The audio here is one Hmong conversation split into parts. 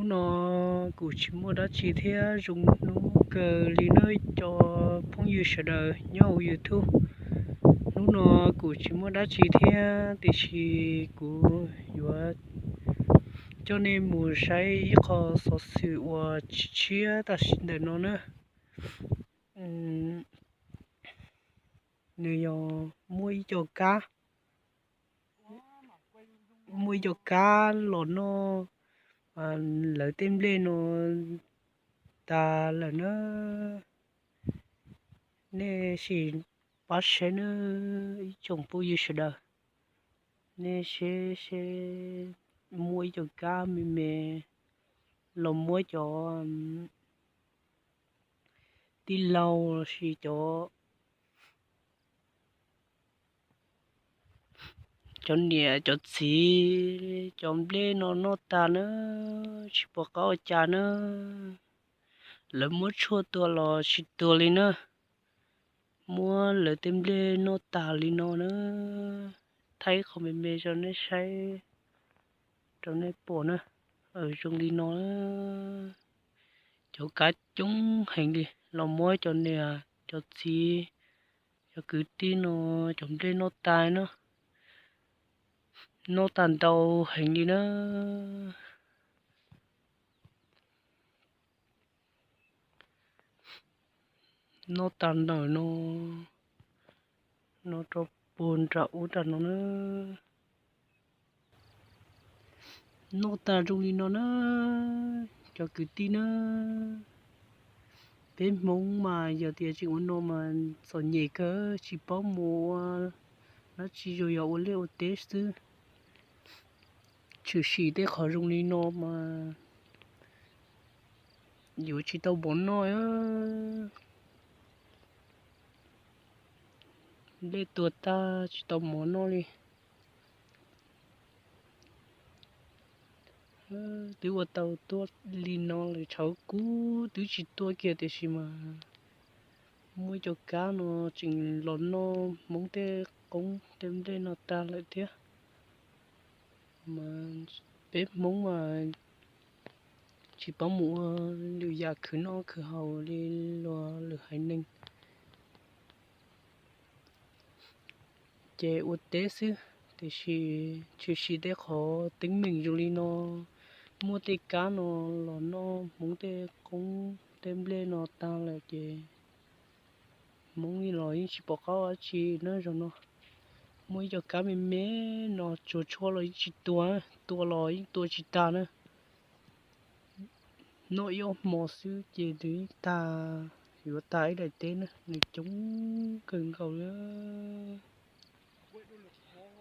Hnub no kuv tsis muaj dab tsi thiab zoo hnub kawg li nawb cov phooj ywg sawv daws nyob hauv YouTube. Hnub no kuv tsis muaj dab tsi thiab tiam sis kuv yuav coj nej mus saib ib qho xov xwm uas tshiab tshiab tam sim ntawm no na. Nws yog muaj ib co kab, muaj ib co kab los noj lawv tej nplej no tas lawm na. Nej sim pab saib na ib tsoom phooj ywg sawv daws, nej saib seb muaj ib co kab me me los muab cov tij laug los sis cov, cov niam cov txiv cov nplej no noj tas na, tsis pom qab ua cas na. Lawv muab tshuaj tua los tsis tuag li na, muab lawv tej nplej noj tas li no na. Thaij qhov me me rau nej saib, rau nej pom na. Zoo li no, cov kab coob heev li los muab cov niam cov txiv cov kwv tij no cov nplej noj tas na, noj tas ntau heev li na. Noj tas ntawm no, no rau puag nram ub nram no na. Noj tas zoo li no na, cov kwv tij na. Peb Hmoob mas yog tias tseem ua no mas txom nyem kawg, tsis paub mus ua dab tsi, zoo yog ua liaj ua teb xwb. Tshwm sim tej qhov zoo li no mas yuav tsis tau mov noj. Nplej tuag tag tsis tau mov noj li. Twb ua tau tuaj li no lawm, tshauv kub twb tsis tuaj kiag tiam sis mas muaj ib co kab no tseem los noj Hmoob tej qoob tej nplej no tag lawm thiab. Mas peb Hmoob mas tsis paub mus ua lwm yam khwv noj khwv haus li luag lwm haiv neeg. Ces ua teb xwb, tiam sis tshwm sim tej qhov teeb meem zoo li no, muaj tej kab no los noj Hmoob tej qoob tej nplej no tag lawm ces Hmoob los yeej tsis pom qab dab tsi na zaum no. Muaj ib co kab me me no tsuas tshuaj los yeej tsis tua, tua los yeej tua tsis tag na. Noj ib ob hmo xwb ces nws yeej tag, yuav tag ib daim teb na, nws coob kawg nkaus li.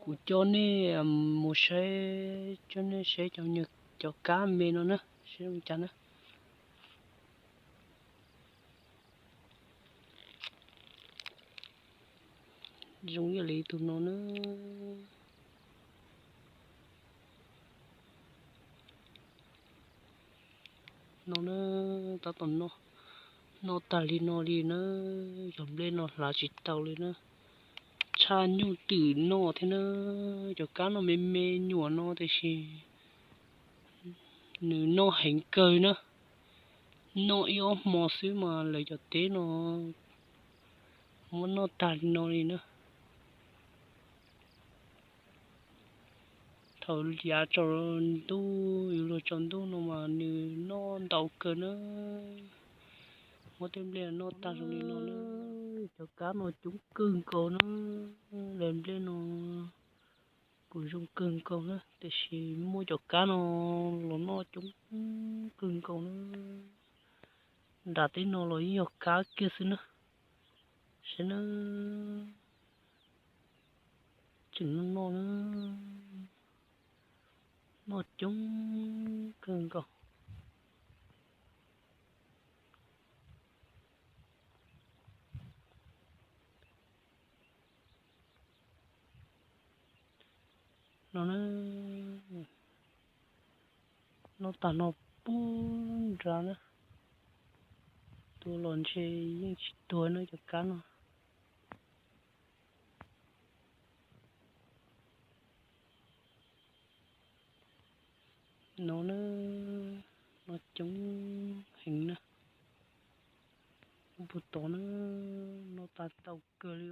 Kuv coj nej mus saib, coj nej saib cov kab me no na, saib zoo cas na. Zoo ib yam li tus no na. No na, tab tom noj, noj tag li no li na, cov nplej no hlav tsis tau li na. Tshaj nyuj twm noj thiab na, cov kab no me me nyuam no tiam sis nws noj heev kawg na. Noj ib ob hmo xwb mas lawv cov teb no muab noj tag li no li na. Thaum yav tsaus ntuj, yuav luag tsaus ntuj no mas nws noj ntau kawg na. Muab tej nplej noj tag zoo li no na. Cov kab no coob kawg nkaus na. Lawv nplej no kuj zoo kawg nkaus na, tiam sis muaj cov kab no los noj coob kawg nkaus na. Nram teb no los yeej yog kab kiag xwb na. Saib na, tseem noj noj na, noj coob kawg nkaus. No na, noj tag no pub nrad na, tua los ntshe yeej tsis tuag na cov kab no. No na, Coob heev na. Puag tod na, no tas tau kawg li.